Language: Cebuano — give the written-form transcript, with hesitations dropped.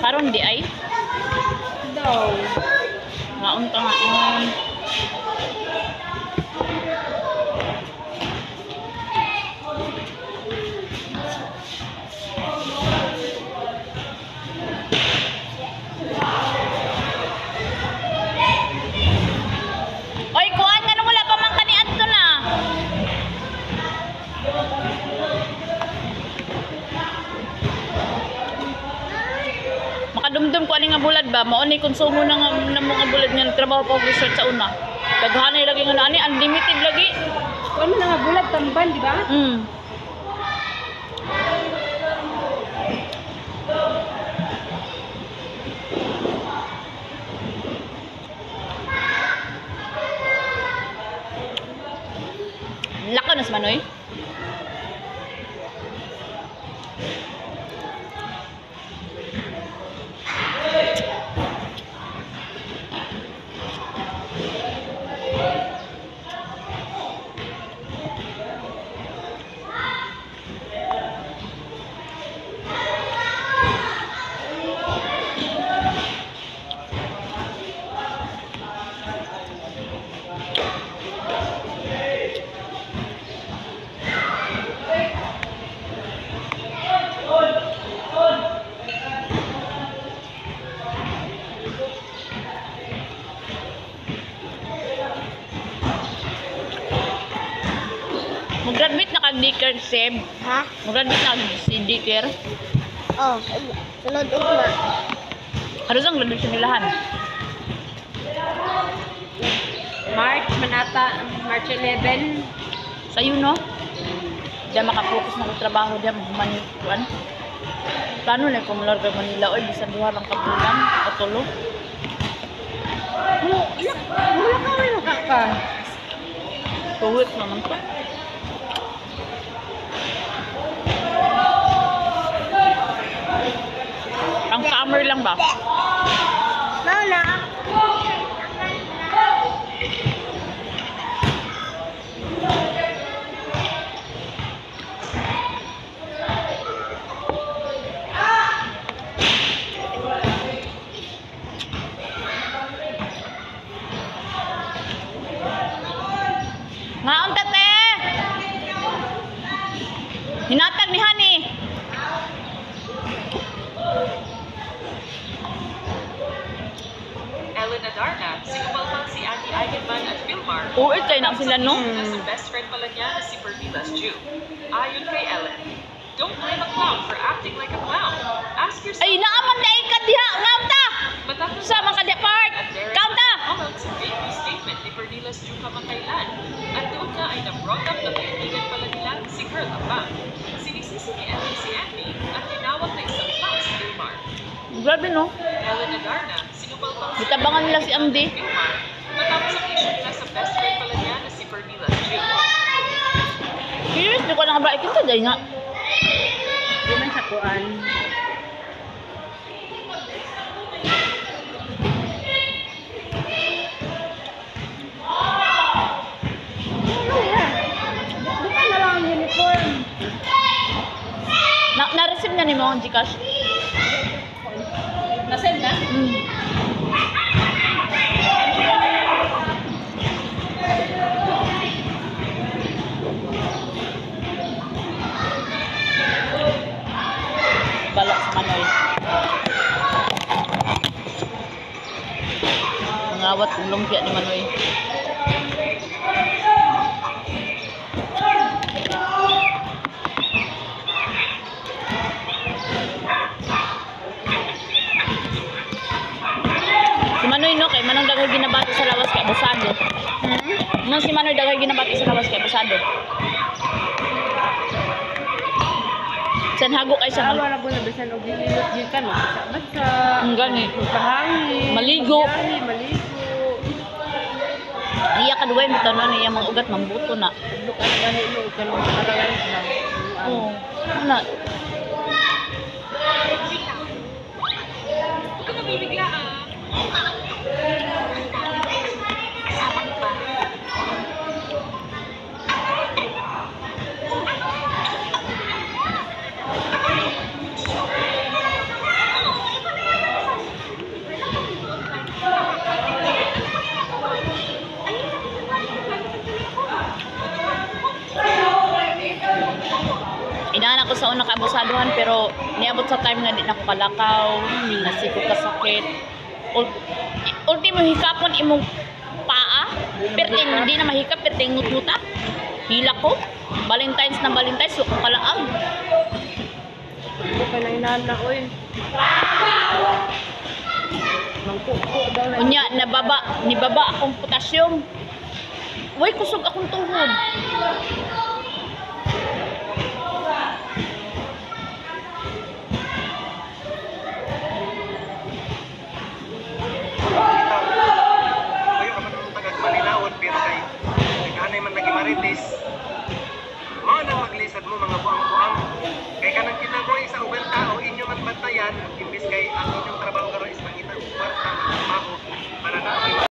Karon di ay. Daw. Ngaon ka ngaon. Oy, kuan nga nung wala pa man kani adto na. Makadumdum ko ani nga bulad ba, mao ni konsumo na nga na mga bulad nga trabaho pa og resort sa una. Daghanay lagi nga ani unlimited lagi. Kuan man nga bulat tamban, di ba? Mm. Lakaw na si Manoy. Mag-graduate na kag daycare, Seb. Ha? Mag-graduate na kag si daycare. Oh, sunod ugma. Karon ang graduation nilahan. March manata, March 11. Sayo no? Diyan makapokus na kong trabaho diyan human kuan. Plano na ko mular kay Manila oy bisan duha lang ka bulan o tulo. Wala ka may makaka. 2 weeks naman to. Ang summer lang ba? Mao na. Ngaon ta te. Hinatag ni Hani. Ellen Adarna, sinupalpal si Andy Eigenman at Philmar. Uwi kay na sila no. Nasa best friend pala niya na si Pervilas Jew. Ayon kay Ellen, don't blame a clown for acting like a clown. Ask yourself. Ay naaman na ka diha, ngaon ta. Matapos Sa man ka diha part. at Derek Kaon ta. comment sa debut statement ni Pernilas Jew kamakailan. At doon nga ay na-brought up na kaibigan pala nila si Girl Abang. Sinisisi ni Ellen si Andy at tinawag na isang clown si Philmar. Grabe no. Ellen Adarna, sinupalpal si Gitabangan nila si Andy. Philmar matapos ang issue nila sa best friend pala niya na si Pernilas Jew. Serious di ko na ba kita dai nga. Di man sa kuan. Di ba na lang ang uniform? Na na-receive na nimo ang GCash. Nasend na? Mm. Balak sa Manoy. Mangawat kung lumpia ni Manoy. Si Manoy no, kay Manong daghay ginabati sa lawas kay abusado. Hmm? Nang si Manoy daghay ginabati sa lawas kay abusado. San hago kay sa Awa ra po na bisan og gihilot gikan basa. Ang gani. Pahangin. Maligo. Pagbiyahe, maligo. Iya kaduway mo tanon niya mga ugat mambuto na. Lukan gani no kanang karangan lang. Oo. Ano? Huwag ka mabibigla ah. pero niabot sa time nga di na ko kalakaw, nasiko kasakit. Ultimo hikapon imong paa, perting di na mahikap, perting ngutnguta. Hila ko. Valentine's na Valentine's, wa ko kalaag. Ko pa na inana oy. Mangkuko daw na. Unya, nababa, nibaba akong potassium. Uy, kusog akong tuhod. Kayo ka man ang tagag Malinaon pero kay naghanay man lagi Marites. Mao nang maglisad mo mga buang-buang. Kay kanang kinabuhi sa ubang tao inyo man bantayan imbis kay ang inyong